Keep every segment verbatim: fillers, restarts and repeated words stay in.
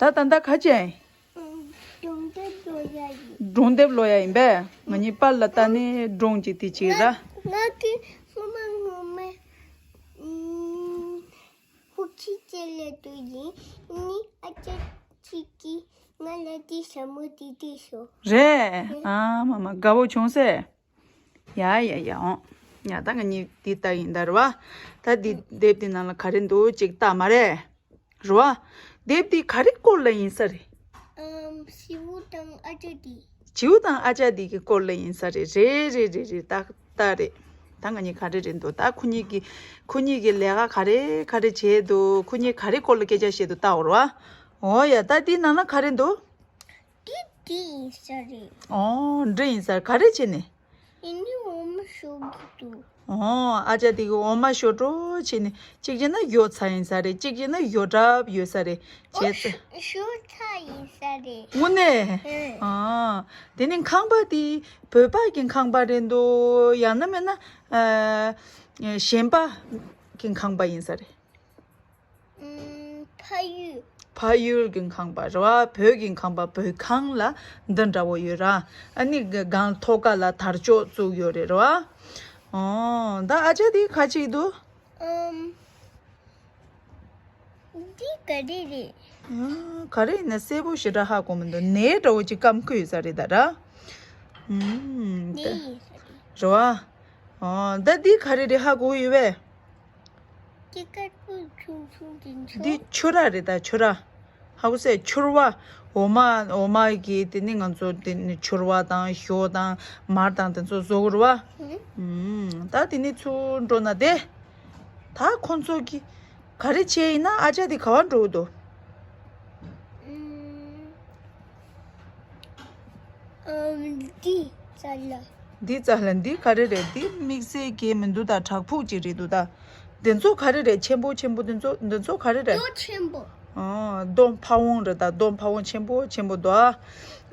ད་ད་ལྟ་ག་བྱས་ཡིན། སྒྲུང་དེབ་ཀློག་ཡ་ཡིན། སྒྲུང་དེབ་ཀློག་ཡ་ཡིན་པས། ང་གཉིས་པར་ལ་ལྟ་ནས་སྒྲུང་ཅིག་དེ་བྱེད་ར། ང་གི་སྔོན་མ་སྔོན་མ་ཨུམ། ཧུ་ཁི་ཅེ་ལེ་དུ་ཡིན་ནི་ཨ་ཅག་ཅིག་གིས་ང་ལ་དེ་ཞྭ་མོ་དེ་སྤྲད་ཤོག་རེད། ཨ་མ་མ་དགའ་བོ་བྱུང་སེ། ཡ་ཡ་ཡ་འོང་། ཡ་ད་ང་གཉིས་འདི་ལྟ་ཡིན་ད་རེད་བ། ད་འདི་དེབ་འདི་ནང་ལ་ག་རེ་འདུག་ཅིག་ལྟ་མ་རེད། རེད་བ། དེབ་འདི་ག་རེ་སྐོར་ལ་ཡིན་ས་རེད། ཨམ། བྱིའུ་དང་ཨ་ཅག་འདི། བྱིའུ་དང་ཨ་ཅག་འདི་གི་སྐོར་ལ་ཡིན་ས་རེད། རེད་རེད་རེད་རེད། ད་ད་རེད། ད་ང་གཉིས་ག་རེ་རེད་འདུག་ད་ཁོ་གཉིས་ཀྱི་ཁོ་གཉིས་ཀྱི་ལས་ཀ་ག་རེ་ག་རེ་བྱས་འདུག་ཁོ་གཉིས་ག་རེ་སྐོར་ལ་སྐད་ཆ་བཤད་འདུག་ལྟ་འོ་རེད་བ། འོ་ཡ་ད་འདི་ནང་ལ་ག་རེ་འདུག་འདི་འབྲི་ཡིན་ས་རེད། ཨོ་འབྲི་ཡིན་ས་རེད། ག་རེ་བྱས་ནས། ཡིན་ནི་འོ་མ་ཞོ་གི་འདུག་ཨོ་ཨ་ཅག་དེ་གི་འོ་མ་ཞོ་དྲོ་བྱས་ནས་གཅིག་བྱས་ན་ཡོ་ཚ་ཡིན་ས་རེད། གཅིག་བྱས་ན་ཡོ་གྲབས་ཡོད་ས་རེད། བྱས་ཏེ། ཞོ་ཚ་ཡིན་ས་རེད། དངོས་གནས། ཨེ། ཨ་དེ་ནི་ཁང་པ་དེ་བོད་པ་གི་ཁང་པ་རེད་འདུག་ཡང་ན་མིན་ན་ཨ་གཞན་པ་གི་ཁང་པ་ཡིན་ས་རེད། ཨུམ། ཕ་ཡུལ། ཕ་ཡུལ་གྱི་ཁང་པ་རེད་བ། བོད་ཀྱི་ཁང་པ་བོད་ཁང་ལ་འདི་འདྲ་བོ་ཡོད་ར། ཨ་ནི་སྒང་ཐོག་ཁ་ལ་དར་ལྕོག་བཙུགས་ཡོད་རེད་ར། ཨོ་ད་ཨ་ཅག་དེ་ག་ཅིག་འདུག་ཨུམ། འདི་ག་རེ་རེད། ཨ་ག་རེ་ཡིན་ན་གསལ་པོ་ཞེ་དྲག་ཧ་གོ་མི་འདུག་ནས་འདྲ་བོ་ཅིག་སྐམ་ཁུ་ཡོད་ས་རེད་ད་ར། ཨུམ། ནས་ཡིན་ས་རེད། རེད་བ། ཨོ་ད་འདི་ག་རེ་རེད་ཧ་གོ་ཡོད་པས། སྐྱེ་དཀར་པོ་ཆུང་ཆུང་དེ་ཚོ། འདི་ཆུ་ར་རེད་ད་ཆུ་ར། ཧ་གོ་སོང་། ཆུར་བ། འོ་མ་འོ་མ་གི་དེ་ནི་ང་ཚོ་དེ་ནི་ཆུར་བ་དང་ཞོ་དང་མར་དང་དེ་ཚོ་བཟོ་དགོས་རེད་བ། ཨུམ། ད་དེ་ནི་ཚུར་འགྲོ་ན་དེ། ད་ཁོང་ཚོ་གི་ག་རེ་བྱས་ཡིན་ན་ཨ་ཅག་དེ་ག་བ་འགྲོ་གི་འདུག་ཨུམ། ཨམ། འདི་རྩ་ལ། འདི་རྩ་ལ་འདི་ག་རེ་རེད། འདི་དམིགས་བསལ་གྱི་མི་འདུག་ད་བྲག་ཕུག་ཅིག་རེད་འདུག་ད། འདི་ཚོ་ག་རེ་རེད། ཆེན་པོ་ཆེན་པོ་འདི་ཚོ་འདི་ཚོ་ག་རེ་རེད། རྡོ་ཆེན་པོ། ཨོ་རྡོ་ཕ་བོང་རེད་ད། རྡོ་ཕ་བོང་ཆེན་པོ་ཆེན་པོ་འདུག་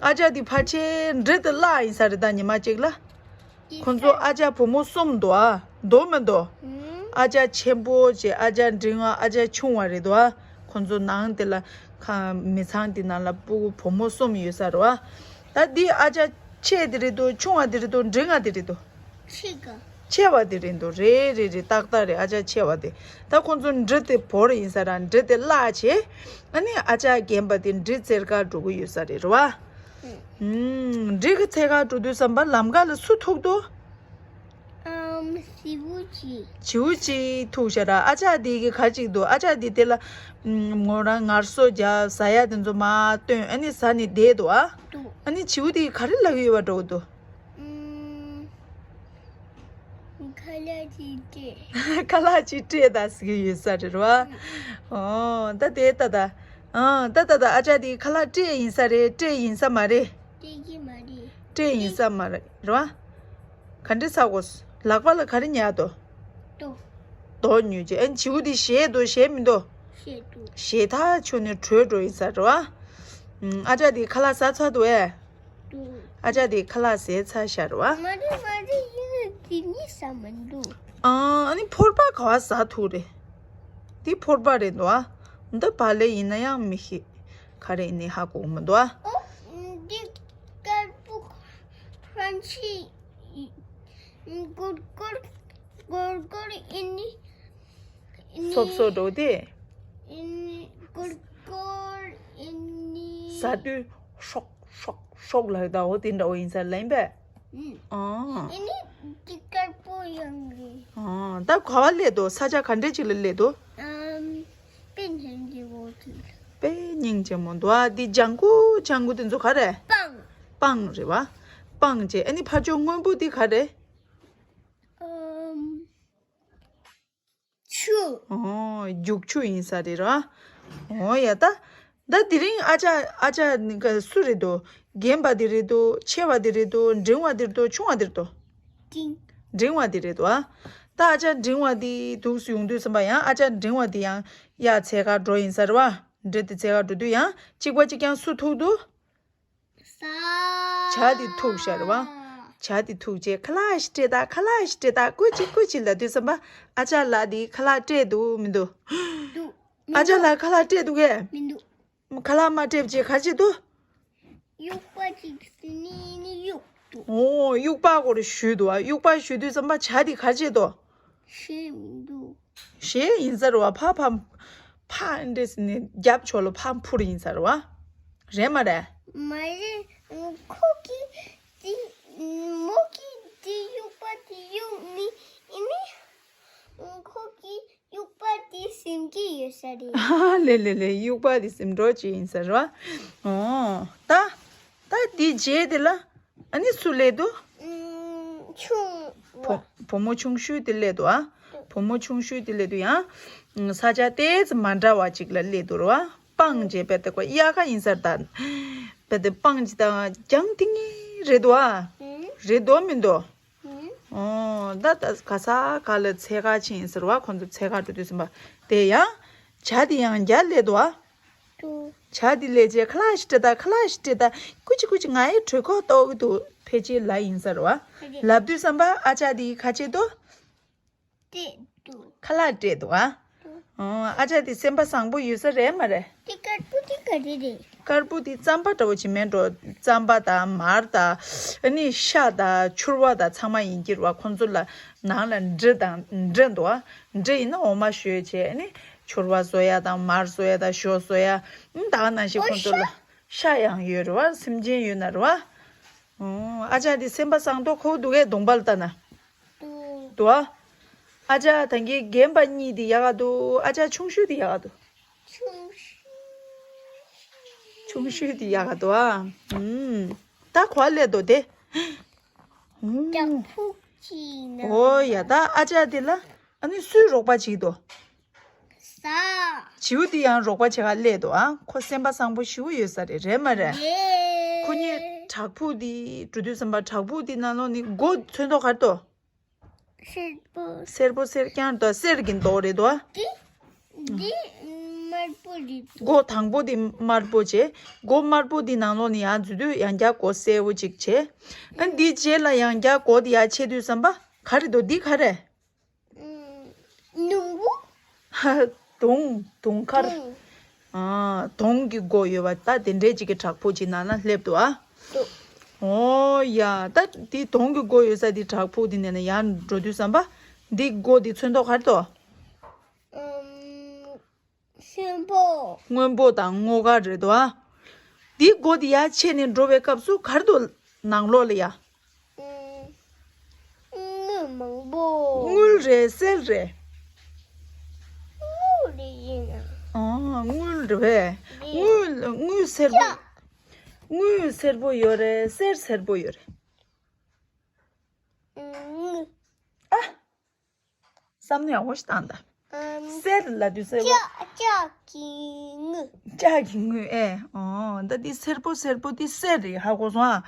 ཨ་ཅག་འདི་ཕལ་ཆེར་འབྲི་དེ་བརླག་ཡིན་ས་རེད་ད་ཉི་མ་གཅིག་ལ། ཁོང་ཚོ་ཨ་ཅག་བུ་མོ་གསུམ་འདུག་ཨ། མདོ་མི་འདུག་ཨ་ཅག་ཆེན་པོ་བྱས། ཨ་ཅག་འབྲིང་བ། ཨ་ཅག་ཆུང་བ་རེད་འདུག་ཨ། ཁོང་ཚོ་ནང་དེ་ལ་ཁ་མི་ཚང་དེ་ནང་ལ་སྤུ་གུ་བུ་མོ་གསུམ་ཡོད་ས་རེད་བ། ད་འདི་ཨ་ཅག་ཆེ་དེ་རེད་འདུག་ཆུང་བ་དེ་རེད་འདུག་འབྲིང་བ་དེ་རེད་འདུག་ཆེ་ག་ཆེ་བ་དེ་རེད་འདུག་རེད་རེད་རེད། ཏག་ཏག་རེད། ཨ་ཅག་ཆེ་བ་དེ། ད་ཁོང་ཚོ་འབྲི་དེ་བོར་ཡིན་ས་ར། འབྲི་དེ་བརླག་བྱས། ཨ་ནི་ཨ་ཅག་རྒན་པ་དེ་འབྲི་འཚོལ་ག་འགྲོ་གི་ཡོད་ས་རེད་རེད་བ། ཨུམ། འབྲི་གི་འཚོལ་ག་འགྲོ་དུས་ཙམ་པ་ལམ་ཁ་ལ་སུ་ཐུག་འདུག་ཨམ། བྱིའུ་གཅིག་བྱིའུ་གཅིག་ཐུག་ཤག་ར། ཨ་ཅག་དེ་གི་ག་ཅིག་འདུག་ཨ་ཅག་དེ་དེ་ལ་ཨུམ། མོ་རང་ངལ་གསོ་རྒྱབ། ཟ་ཡ་དེ་ཚོ་མར་བཏོན། ཨ་ནི་ཟ་ནས་བསྡད་འདུག་ཨ། འདུག་ཨ་ནི་བྱིའུ་དེ་ག་རེ་ལབ་ཀྱི་ཡོད་པ་འདྲ་བོ་འདུག་ཨུམ། ཁ་ལག་ཅིག་སྤྲད། ཁ་ལག་ཅིག་སྤྲད་ད་ཟེར་གྱི་ཡོད་ས་རེད་ར། ཨོ་ད་དེ་ད་ད། ཨང་ད་ད་ད་ཨ་ཅག་དེ་ཁ་ལག་སྤྲད་ཡིན་ས་རེད། སྤྲད་ཡིན་ས་མ་རེད། སྤྲད་ཀྱི་མ་རེད། སྤྲད་ཡིན་ས་མ་རེད་ར། ག་འདྲ་ཟ་དགོས། ལག་པ་ལ་ག་རེ་ཉར་འདུག་རྡོ། རྡོ་ཉོས་རྗེས། ཨ་ནི་བྱིའུ་དེ་ཞེད་འདུག་ཞེད་མི་འདུག་ཞེད་འདུག་ཞེད་ཐག་ཆོད་ནས་བྲོས་འགྲོ་ཡིན་ས་རེད་བ། ཨ་ཅག་དེ་ཁ་ལག་ཟ་ཚར་འདུག་ཨེ། འདུག་ཨ་ཅག་དེ་ཁ་ལག་ཟས་ཚར་ཤག་རེད་བ། མ་རེད་མ་རེད། ཡིན་ན་དེ་གཉིས་ཟ་མི་འདུག་ཨང་། ཨ་ནི་ཕོར་པ་ག་བ་ཟ་ཐུབ་རེད། འདི་ཕོར་པ་རེད་འདུག་ཨ། འདི་བག་ལེབ་ཡིན་ན་ཡང་མི་ཤེས། ག་རེ་ཡིན་ནི་ཧ་གོ་མི་འདུག་ཨ། ཨོ། འདི་དཀར་པོ་ཁྲོན་ཆི་གུར་གུར་གུར་གུར་ཨིན་ནི། སོབ་སོབ་འགྲོ་དེ། ཨིན་ནི་གུར་གུར་ཨིན་ནི། ཟ་དུས་ཧྲོག་ཧྲོག་ཧྲོག་ལབ་ད། འོ་དེ་འདྲ་བོ་ཡིན་ས་ལེན་པས། ཨུམ། ཨོ། ཨིན་ནི་འདི་དཀར་པོ་ཡང་རེད། ཨོ། ད་ག་བ་སླེབས་འདུག་ས་ཆ་ག་འདྲས་ཅིག་ལ་སླེབས་འདུག་ཨམ། དཔེ་སྙིང་རྗེ་བོ་དེ། དཔེ་སྙིང་རྗེ་མོ་འདུག་ཨ། འདི་ལྗང་ཁུ་ལྗང་ཁུ་དེ་ཚོ་ག་རེ། སྤང་། སྤང་རེད་བ། སྤང་བྱས། ཨ་ནི་ཕར་ཕྱོགས་སྔོན་པོ་དེ་ག་རེ། ཨམ། ཆུ། ཨོ། རྒྱུག་ཆུ་ཡིན་ས་རེད་ར། ཨོ་ཡ་ད། ད་དེ་རིང་ཨ་ཅག་ཨ་ཅག་ནི་ག་སུ་རེད་འདུག་རྒན་པ་དེ་རེད་འདུག་ཆེ་བ་དེ་རེད་འདུག་འབྲིང་བ་དེ་རེད་འདུག་ཆུང་བ་དེ་རེད་འདུག་འབྲིང་། འབྲིང་བ་དེ་རེད་འདུག་ཨ། ད་ཨ་ཅག་འབྲིང་བ་དེ་འདུག་སེ་ཡོང་དུས་ཙམ་པ་ཡང་ཨ་ཅག་འབྲིང་བ་དེ་ཡང་གཡག་འཚོལ་ག་འགྲོ་ཡིན་ས་རེད་བ། འབྲི་དེ་འཚོལ་ག་འགྲོ་དུས་ཡང་གཅིག་པ་གཅིག་རྐྱང་སུ་ཐུག་འདུག་ཟ། བྱ་དེ་ཐུག་ཤག་རེད་བ། བྱ་དེ་ཐུག་རྗེས་ཁ་ལག་ཞིག་སྤྲད་ད། ཁ་ལག་ཞིག་སྤྲད་ད། སྐུ་མཁྱེན་སྐུ་མཁྱེན་ལབ་དུས་ཙམ་པ་ཨ་ཅག་ལགས་དེ་ཁ་ལག་སྤྲད་འདུག་མི་འདུག་འདུག་ཨ་ཅག་ལགས་ཁ་ལག་སྤྲད་འདུག་གས། མི་འདུག་ཁ་ལག་མ་སྤྲད་བྱས་ག་བྱེད་དོ། དབྱུག་པ་ཅིག་ནི་ནི་གཡུག་འདུག་ཨོ། དབྱུག་པ་སྐོར་ཞུས་འདུག་ཨ། དབྱུག་པ་ཞུས་དུས་ཙམ་པ་བྱ་དེ་ག་བྱེད་དོ། ཤེས་མི་འདུག་ཞེས་ཡིན་ས་རེད་བ། ཕ་ཕ་ཕ་འདྲེས་ནི་རྒྱབ་ཕྱོགས་ལ་ཕ་འཕུར་ཡིན་ས་རེད་བ། རེད་མ་རེད། མ་རེད། ཁོ་གི་དེ་མོ་གི་དེ་དབྱུག་པ་དེ་གཡུག་ནི་ཨི་ནི། ཁོ་གི་དབྱུག་པ་དེ་ཟིན་གྱི་ཡོད་ས་རེད། ལེ་ལེ་ལེ། དབྱུག་པ་དེ་ཟིན་འགྲོ་ཅི་ཡིན་ས་རེད་བ། ཨོ། ད་ད་དེ་རྗེས་དེ་ལ་ཨ་ནི་སུ་སླེབས་འདུག་ཨུམ། ཆུང་བ། བུ་བུ་མོ་ཆུང་ཤོས་དེ་སླེབས་འདུག་ཨ། བུ་མོ་ཆུང་ཤོས་དེ་སླེབས་འདུག་ཡང་ས་ཆ་ཏོག་ཙམ་མ་འདྲ་བ་ཅིག་ལ་སླེབས་འདུག་རེད་བ། སྤང་བྱས་པས་དེ་ཀོ་དབྱར་ཁ་ཡིན་ས་རེད་ད། པས་དེ་སྤང་བྱས་དང་རྒྱང་ཐིང་ངེ་རེད་འདུག་ཨ། ཨུམ། རེད་འདུག་མི་འདུག་ཨུམ། ཨོ། ད་ད་ག་ས་ག་ལ་འཚོལ་ག་ཕྱིན་ཟེར་བ། ཁོང་ཚོ་འཚོལ་ག་འགྲོ་དུས་ཙམ་པ་དེ་ཡང་བྱ་དེ་ཡང་བསྐྱར་སླེབས་འདུག་ཨ། ཏུ། བྱ་དེ་སླེབས་རྗེས་ཁ་ལག་ཞིག་སྤྲད་ད། ཁ་ལག་ཞིག་སྤྲད་ད། ཀུ་ཅི་ཀུ་ཅི་ང་ཡི་གྲོད་ཁོག་ལྟོགས་ཀྱི་འདུག་ཕལ་ཆེར་ལབ་ཡིན་ས་རེད་བ། ལབ་དུས་ཙམ་པ་ཨ་ཅག་དེ་ག་བྱེད་དོ། སྤྲད་འདུག་ཁ་ལག་སྤྲད་འདུག་ཨ། འདུག་ཨོ། ཨ་ཅག་དེ་སེམས་པ་བཟང་པོ་ཡོད་ས་རེད་མ་རེད། དེ་དཀར་པོ་དེ་ག་རེ་རེད། དཀར་པོ་དེ་རྩམ་པ་འདྲ་བོ་ཅིག་མེད་འགྲོ། རྩམ་པ་དང་མར་དང་ཨ་ནི་ཤ་དང་ཕྱུར་བ་དང་ཚང་མ་ཡིན་གྱི་རེད་བ། ཁོང་ཚོ་ལ་ནང་ལ་འབྲས་དང་འབྲས་འདུག་ཨ། འབྲས་ཡིན་ན་འོ་མ་བཞོས་བྱས་ཨ་ནི་ཕྱུར་བ་བཟོ་ཡ་དང་མར་བཟོ་ཡ་དང་ཞོ་བཟོ་ཡ། ཨ་ད་ག་ནང་བཞིན་ཁོང་ཚོ་ལ་ཤ་ཡང་ཡོད་རེད་བ། སེམས་ཅན་ཡོད་ན་རེད་བ། ཨོ། ཨ་ཅག་དེ་སེམས་པ་བཟང་མདོག་ཁ་པོ་འདུག་གས། གདོང་པ་ལ་ལྟ་ན། འདུག་འདུག་ཨ། ཨ་ཅག་ད་གིན་རྒན་པ་གཉིས་དེ་ཡག་ག་འདུག་ཨ་ཅག་ཆུང་ཤོས་དེ་ཡག་ག་འདུག་ཆུང་ཤོས། ཆུང་ཤོས་དེ་ཡག་ག་འདུག་ཨ། ཨུམ། ད་ག་པར་སླེབས་འདུག་དེ། ཨུམ། ལྕགས་ཕུག་ཅིག་ན། ཨོ་ཡ། ད་ཨ་ཅག་དེ་ལ་ཨ་ནི་སུས་རོགས་པ་བྱེད་ཀྱི་འདུག་ཟ། བྱིའུ་དེ་ཡང་རོགས་པ་བྱེད་ག་སླེབས་འདུག་ཨ། ཁོ་སེམས་པ་བཟང་པོ་ཞེ་པོ་ཡོད་ས་རེད། རེད་མ་རེད། རེད། ཁོ་གཉིས་བྲག་ཕུག་དེ་འགྲོ་དུས་ཙམ་པ་བྲག་ཕུག་དེ་ནང་ལོགས་ནས་སྒོ་ཚོན་མདོག་ག་རེ་འདུག་སེར་པོ། སེར་པོ་སེར་རྐྱང་འདུག་སེར་གྱི་མདོག་རེད་འདུག་ཨ། འདི་འདི་དམར་པོ་རེད་འདུག་སྒོ་དང་པོ་དེ་དམར་པོ་བྱས། སྒོ་དམར་པོ་དེ་ནང་ལོགས་ནས་ཡར་འཛུལ་དུས་ཡང་བསྐྱར་སྒོ་སེར་པོ་ཅིག་བྱས། ཨ། འདིའི་རྗེས་ལ་ཡང་བསྐྱར་སྒོ་དེ་ཡར་ཕྱེ་དུས་ཙམ་པ་ག་རེ་འདུག་འདི་ག་རེ། ཨུམ། ནོར་བུ། དུང་། དུང་དཀར། དུང་། ཨ། དུང་གི་སྒོ་ཡོད་པ་ད་དེ་འདྲའི་ཅིག་གི་བྲག་ཕུག་ཅིག་ནང་ན་སླེབས་འདུག་ཨ། འདུག་ཨོ་ཡ། ད་དེ་དུང་གི་སྒོ་ཡོད་ས་དེ་བྲག་ཕུག་དེ་ནས་ན་ཡར་འགྲོ་དུས་ཙམ་པ་འདི་སྒོ་དེ་ཚོན་མདོག་ག་རེ་འདུག་ཨུམ། སྔོན་པོ། སྔོན་པོ་དང་སྔོ་དཀར་རེད་འདུག་ཨ། འདི་སྒོ་འདི་ཡར་ཕྱེ་ནས་འགྲོ་བའི་སྐབས་སུ་ག་རེ་འདུག་ནང་ལོགས་ལ་ཡ། ཨུམ། དངུལ་མང་པོ། དངུལ་རེད་གསེར་རེད། དངུལ་རེད་ཡིན་ན། ཨ། དངུལ་རེད་པས། རེད། དངུལ་དངུལ་སེར་པོ། ལྕགས། དངུལ་སེར་པོ་ཡོད་རེད། གསེར་སེར་པོ་ཡོད་རེད། དངུལ། ཨ། བསམ་མནོ་ཡག་པོ་ཞིག་བཏང་ད། ཨམ། གསེར་ལབ་དུས་གསེར་པོ། ལྕགས་ལྕགས་ཀྱི་དངུལ། ལྕགས་ཀྱི་དངུལ་ཨེ། ཨོ། ད་འདི་སེར་པོ་སེར་པོ་འདི་གསེར་རེད་ཧ་གོ་སོང་ཨ།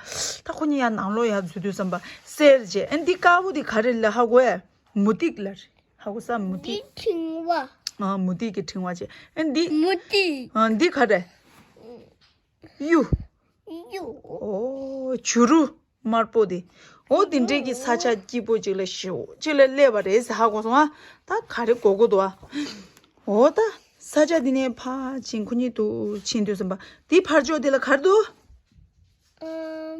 ད་ཁོ་གཉིས་ཡར་ནང་ལོགས་ཡར་འཛུལ་དུས་ཙམ་པ་གསེར་བྱས། ཨ། འདི་དཀར་པོ་འདི་ག་རེ་ལབ་ཧ་གོ་ཨེ། མུ་ཏིག་ལབ་རེད་ཧ་གོ་ས། མུ་ཏིག་འདི་ཕྲེང་བ། ཨ། མུ་ཏིག་གི་ཕྲེང་བ་བྱས། ཨ། འདི། མུ་ཏིག་ཨ། འདི་ག་རེ། གཡུ། གཡུ། ཨོ། བྱུ་རུ། དམར་པོ་དེ། འོ་དེ་འདྲའི་གི་ས་ཆ་སྐྱིད་པོ་ཅིག་ལ་ཞེ་པོ་ཅིག་ལ་སླེབས་པ་རེད་ཟེར་ཧ་གོ་སོང་ཨ། ད་ག་རེ་གོ་གོ་འདུག་ཨ། འོ་ད་ས་ཆ་འདི་ནས་ཕར་ཕྱིན། ཁོ་གཉིས་དུ་ཕྱིན་དུས་ཙམ་པ་འདི་ཕར་ཕྱོགས་དེ་ལ་ག་རེ་འདུག་ཨམ།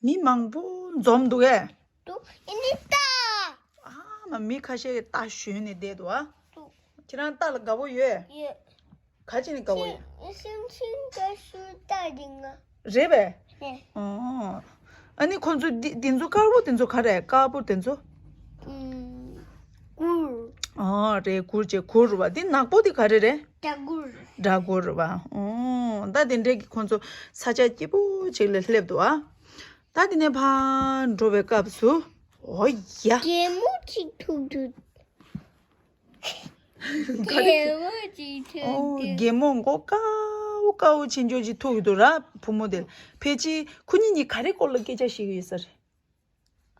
མི་མང་པོ་འཛོམས་འདུག་གས། འདུག་ཨ་ནི་ད། ཨ་མ། མི་ཁ་ཤས་ཀྱིས་རྟ་ཞོན་ནས་བསྡད་འདུག་ཨ། འདུག་ཁྱེད་རང་རྟ་ལ་དགའ་པོ་ཡོད། ཡོད། ག་བྱས་ནས་དགའ་པོ་ཡོད། སེམས་ཅན་དགའ་ཤོས་རྟ་རེད་ང་། རེད་པས། རེད། ཨོ། ཨ་ནི་ཁོ་ཚོ་འདི་འདི་ཚོ་དཀར་པོ་དེ་ཚོ་ག་རེ། དཀར་པོ་དེ་ཚོ། ཨུམ། གུར། ཨོ་རེད། གུར་བྱས། གུར་རེད་པ། འདི་ནག་པོ་དེ་ག་རེ་རེད། སྦྲ་གུར། སྦྲ་གུར་རེད་པ། ཨོ། ད་དེ་འདྲའི་གི་ཁོ་ཚོ་ས་ཆ་སྐྱིད་པོ་ཅིག་ལ་སླེབས་འདུག་ཨ། ད་དེ་ནས་ཕར་འགྲོ་བའི་སྐབས་སུ། ཨོ་ཡ། རྒན་མོ་ཅིག་ཐུག་འདུག་ག་རེ། རྒན་མོ་ཅིག་ཐུག་འདུག་ཨོ། རྒན་མོ་མགོ་དཀར་པོ་དཀར་པོ་ཆེན་པོ་ཅིག་ཐུག་འདུག་ར། བུ་མོ་དེ། ཕལ་ཆེར་ཁོ་གཉིས་གཉིས་ག་རེ་སྐོར་ལ་སྐད་ཆ་བཤད་ཀྱི་ཡོད་ས་རེད།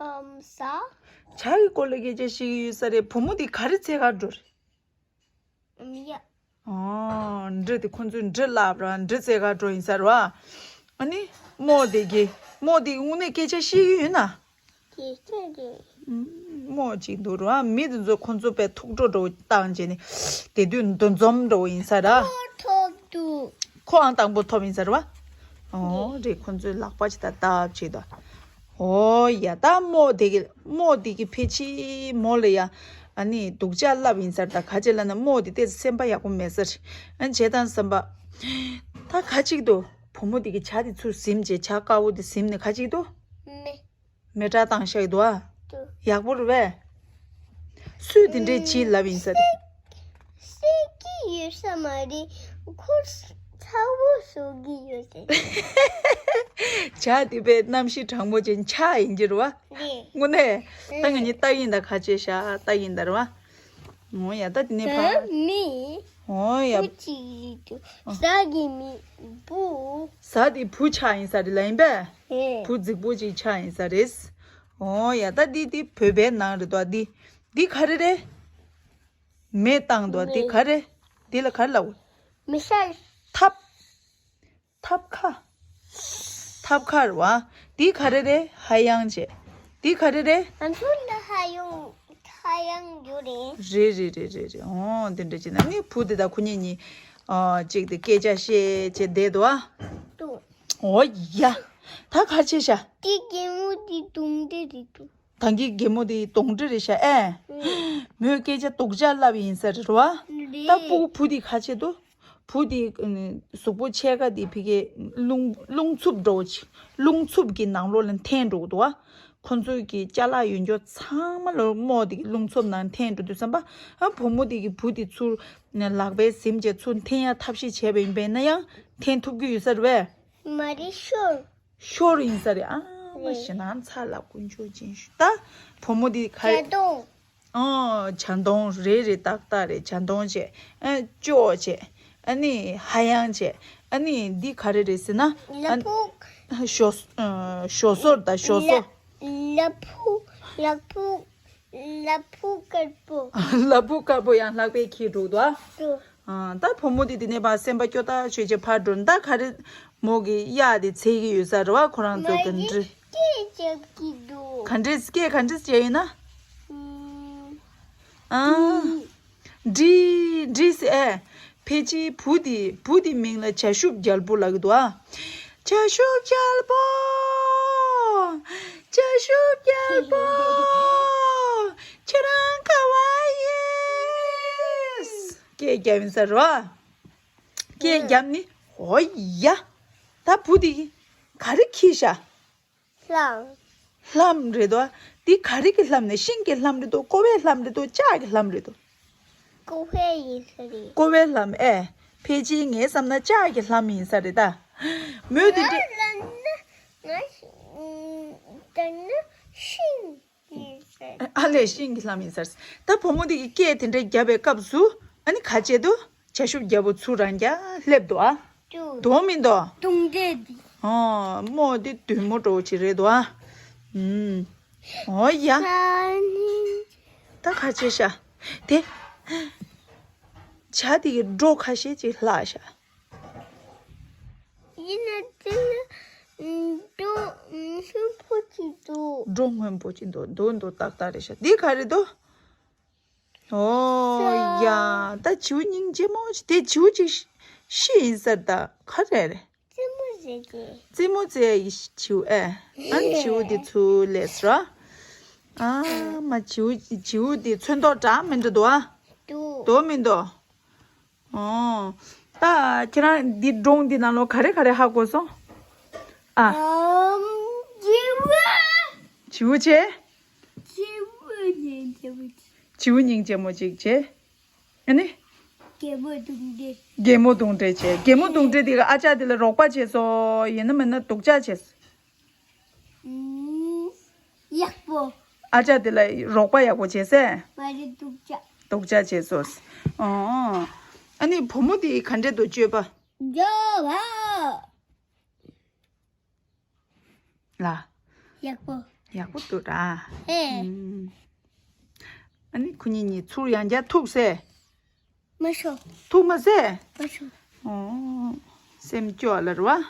ཨམ། ཟ། བྱ་གི་སྐོར་ལ་སྐད་ཆ་བཤད་ཀྱི་ཡོད་ས་རེད། བུ་མོ་དེ་ག་རེ་འཚོལ་ག་འགྲོ་རེད། ཨམ། ཡ། ཨོ། འབྲས་དེ་ཁོ་ཚོས་འབྲས་བསླབ་ར། འབྲས་འཚོལ་ག་འགྲོ་ཡིན་ས་རེད་པ། ཨ་ནི་རྨོ་དེ་གིས། རྨོ་དེ་དངོས་གནས་སྐད་ཆ་བཤད་ཀྱི་ཡོད་ན། སྐད་ཆ་རེད། ཨམ། རྨོ་ཅིག་འདུག་ར། མི་དེ་ཚོ་ཁོ་ཚོ་དཔེ་ཐུགས་སྤྲོ་འདྲ་བོ་བཏང་བྱས་ནས་དེ་དུས་འདུ་འཛོམས་འདྲ་བོ་ཡིན་ས་རེད། ཐོབ་ཐོབ་ ཁོའང་དང་པོ་ཐོབ་ཡིན་ཟེར་བ། ཨོ་རེད། ཁོ་ཚོའི་ལག་པ་ཅིག་ད་བཏབ་བྱས་ད། ཨོ་ཡ། ད་མོ་དེ་གི་མོ་དེ་གི་ཕལ་ཆེར་མོ་ལ་ཡ། ཨ་ནི་སྡུག་ཅག་ལབ་ཡིན་ཟེར། ད་ག་ཅི་ལབ་ན་མོ་དེ་ཏོག་ཙམ་སེམས་པ་ཡག་པོ་མེད་ས་རེད། ཨ་ནི་བྱས་ཙང་བསམ་པ། ད་ག་ཅིག་འདུག་བུ་མོ་དེ་གི་ཇ་དེ་ཚུར་ཟིམ་བྱས། ཇ་དཀར་པོ་དེ་ཟིམ་ནས་ག་ཅིག་འདུག་མེ། མེ་སྲེག་བཏང་བཞག་འདུག་ཨ། འདུག་ཡག་པོ་རེད་པས། སུས་དེ་འདྲས་བྱེད་ལབ་ཡིན་ས་རེད། སྲེག་གི་ཡོད་ས་མ་རེད། ཁོ་ཚ་བོ་བཟོ་གི་ཡོད་རེད། ཇ་དེ་པའི་གནམ་གཤིས་གྲང་མོ་ཅན་ཆགས་ཡིན་གྱི་རེད་བ། རེད། དངོས་གནས། ད་ང་གཉིས་ལྟ་གིན་ད། ཁ་ཆེ་ཤ་ལྟ་གིན་ད་རེད་བ། འོ་ཡ། ད་དེ་ནས་ཕ། ད་མི། འོ་ཡ། བུ་གཅིག་ཡིན་དུས་ཟ་གི་མི་བུ། ཟ་དེ་བུ་ཆགས་ཡིན་ས་རེད་ལབ་ཡིན་པས། ཧེ། བུ་རྫིག་པོ་ཅིག་ཆགས་ཡིན་ས་རེད། འོ་ཡ། ད་འདི་འདི་བོད་པའི་ནང་རེད་དོ། འདི་འདི་ག་རེ་རེད། མེ་བཏང་དོ། འདི་མེ། ག་རེ། འདི་ལ་ག་རེ་ལབ། མེ་ཤ། ཐབ། ཐབ་ཁ། ཐབ་ཁ་རེད་བ། འདི་ག་རེ་རེད། ཧ་ཡང་བྱས། འདི་ག་རེ་རེད། ང་ཚོ་ལ་ཧ་ཡང་ཧ་ཡང་ཡོད་རེད། རེད་རེད་རེད་རེད་རེད། འོ་འདི་འདྲ་བྱས་ན་ནི་བུ་དེ་དང་ཁོ་གཉིས་གཉིས། ཨ། གཅིག་དེ་སྐད་ཆ་བཤད་བྱས་བསྡད་འདུག་ཨ། འདུག་འོ་ཡ། ད་ག་བྱས་ཤག་འདི་རྒན་མོ་འདི་གདོན་འདྲེ་རེད་འདུག་ད་གིན་རྒན་མོ་དེ་གདོན་འདྲེ་རེད་ཤག་ཨེ། ཨུ། མོས་སྐད་ཆ་སྡུག་ཅག་ལབ་ཡིན་ས་རེད་བ། རེད། ད་ཕྲུ་གུ་བུ་དེ་ག་བྱེད་འདུག་བུ་དེ་གཟུགས་པོ་ཕྱེད་ཀ་དེ་ཕ་གིའི་རླུང་རླུང་འཚུབ་འདྲ་བོ་ཅིག་རླུང་འཚུབ་ཀྱི་ནང་ལོགས་ལ་འཐེན་འགྲོ་གི་འདུག་བ། ཁོ་ཚོའི་གི་ཅ་ལག་ཡོད་འགྱོ་ཚང་མ་ལ་མོ་དེ་གི་རླུང་འཚུབ་ནང་འཐེན་འགྲོ་དུས་ཙམ་པ། ཨ། བུ་མོ་དེ་གི་བུ་དེ་ཚུར་ལག་པས་ཟིམ་བྱས་ཚུར་འཐེན་ཡ་ཐབས་ཤེས་བྱས་པ་ཡིན་པས་ན་ཡང་འཐེན་ཐུབ་ཀྱི་ཡོད་ས་རེད་བས། མ་རེད། ཤོར། ཤོར་ཡིན་ས་རེད། ཨ་མ་རེད། ཞེད་སྣང་ཚ་ལ་ཀུན་སྤྱོད་ཅན་ཞུ། ད་བུ་མོ་འདི་ག་རེ། ཇ་འཐུང་། ཨོ། ཇ་འཐུང་རེད་རེད། ཏག་ཏག་རེད། ཇ་འཐུང་བྱས། ཨ། ཅོག་བྱས། ཨ་ནི་ཧ་ཡང་བྱས། ཨ་ནི་འདི་ག་རེ་རེད་ཟེར་ན། ཨ། ལ་ཕུག་ཞོ། ཨ། ཞོ་སོར་དང་ཞོ་ལ། སོ། ལ་ཕུག་ལ་ཕུག་ལ་ཕུག་དཀར་པོ། ལ་ཕུག་དཀར་པོ་ཡང་ལྷག་པའི་ཁྱི་འགྲོ་འདུག་ཨ། འགྲོ། ཨ། ད་བུ་མོ་དེ་དེ་ནས་ཕར་སེམས་པ་སྐྱོ་ཐག་ཆོད་བྱས་ཕར་འགྲོ། ད་ག་རེ་མོ་གི་གཡག་དེ་འཚོལ་གི་ཡོད་ས་རེད་བ། ཁོ་རང་ཚོ་ག་འདྲ། སྐད་རྒྱག་གི་འདུག་ག་འདྲས་སྐད་ག་འདྲས་བྱས་ཡིན་ན། ཨུམ། ཨ། འདྲི། འདྲི་ཟེར། ཨེ། ཕལ་ཆེར་བུ་དེ་བུ་དེ་མིང་ལ་བྱ་ཤུབ་རྒྱལ་པོ་ལབ་ཀྱི་འདུག་ཨ། བྱ་ཤུབ་རྒྱལ་པོ། བྱ་ཤུབ་རྒྱལ་པོ། ཁྱེད་རང་ག་བ་ཡིན། སྐད་རྒྱབ་ཡིན་ས་རེད་བ། སྐད་རྒྱབ་ནི། འོ་ཡ། ད་བུ་དེ་ག་རེ་འཁྱེར་ཤག་ལྷམ། ལྷམ་རེད་དོ། འདི་ག་རེ་གི་ལྷམ་ནས། ཤིང་གི་ལྷམ་རེད་དོ། ཀོ་བའི་ལྷམ་རེད་དོ། ལྕགས་ཀྱི་ལྷམ་རེད་དོ། ཀོ་བའི་ཡིན་ས་རེད། ཀོ་བའི་ལྷམ། ཨེ། ཕལ་ཆེར་ངས་བསམ་ན་ལྕགས་ཀྱི་ལྷམ་ཡིན་ས་རེད་ད། མོས་དེ་འདྲ། ང་ལ་ན་ང་ལྟ་ན་ཤིང་ཡིན་ས་རེད། ཨ་ལས། ཤིང་གི་ལྷམ་ཡིན་ས་རེད། ད་བུ་མོ་དེ་གི་སྐད་དེ་འདྲ་བརྒྱབ་པའི་སྐབས་སུ་ཨ་ནི་ག་བྱེད་དོ། བྱ་ཤུབ་རྒྱལ་པོ་ཚུར་རང་རྒྱ་སླེབས་འདུག་ཨ། འདུག་མི་འདུག་གདོན་འདྲེ་འདི། ཨོ། མོ་འདི་བདུད་མོ་འདྲ་བོ་ཅིག་རེད་འདུག་ཨ། ཨུམ། ཨོ་ཡ། ད་ག་བྱེད་ཤག་དེ། བྱ་དེ་གི་སྒྲོ་ཁ་ཤས་ཅིག་བརླག་ཤག་ཡིན་ན་དེ་ལ་སྒྲོ་སྔོན་པོ་ཅིག་འདུག་སྒྲོ་སྔོན་པོ་ཅིག་འདུག་འདུག་འདུག་ཏག་ཏག་རེད་ཤག་འདི་ག་རེ་འདུག་ཨོ་ཡ། ད་བྱིའུ་སྙིང་རྗེ་མོ་ཅིག་དེ་བྱིའུ་ཅིག་ཤི་ཡིན་ས་རེད་ད། ག་རེ་རེད། རྩེད་མོ་རྩེ་གི་རྩེད་མོ་རྩེ་ཡི་བྱིའུ་ཨེ། ཨ་ནི་བྱིའུ་དེ་ཚུར་སླེབས་ར། ཨ་མ། བྱིའུ་བྱིའུ་དེ་ཚོན་མདོག་འདྲ་མི་འདྲ་འདུག་ཨ། འདུག་འདུག་མི་འདུག་ཨོ། ད་ཁྱེད་རང་འདི་སྒྲུང་འདི་ནང་ལོགས་ག་རེ་ག་རེ་ཧ་གོ་སོང་། ཨ། ཨམ། བྱིའུ། བྱིའུ་བྱས། བྱིའུ་སྙིང་རྗེ་མོ་ཅིག་བྱིའུ་སྙིང་རྗེ་མོ་ཅིག་བྱས། ཨ་ནི། རྒན་མོ་གདོན་འདྲེ། རྒན་མོ་གདོན་འདྲེ་བྱས། རྒན་མོ་གདོན་འདྲེ་དེ་གིས་ཨ་ཅག་དེ་ལ་རོགས་པ་བྱས་སོང་། ཡིན་ན་མིན་ན་སྡུག་ཅག་བྱས་སོང་། ཨུམ། ཡག་པོ། ཨ་ཅག་དེ་ལ་རོགས་པ་ཡག་པོ་བྱས་སེ། མ་རེད། སྡུག་ཅག་སྡུག་ཅག་བྱས་སོང་། ཨོ། ཨ་ནི་བུ་མོ་དེ་ག་འདྲས་འདུག་སྤྱོད་པ། འགྲོ་བ། ལ། ཡག་པོ། ཡག་པོ་འདུག་ར། ཨེ། ཨུམ། ཨ་ནི་ཁོ་གཉིས་གཉིས་ཚུར་ཡང་བསྐྱར་ཐུག་སེ། མ་ཤོག་ཐུག་མ་སེ། མ་ཤོག་ཨོ། སེམས་སྐྱོ་ལ་ར་བ།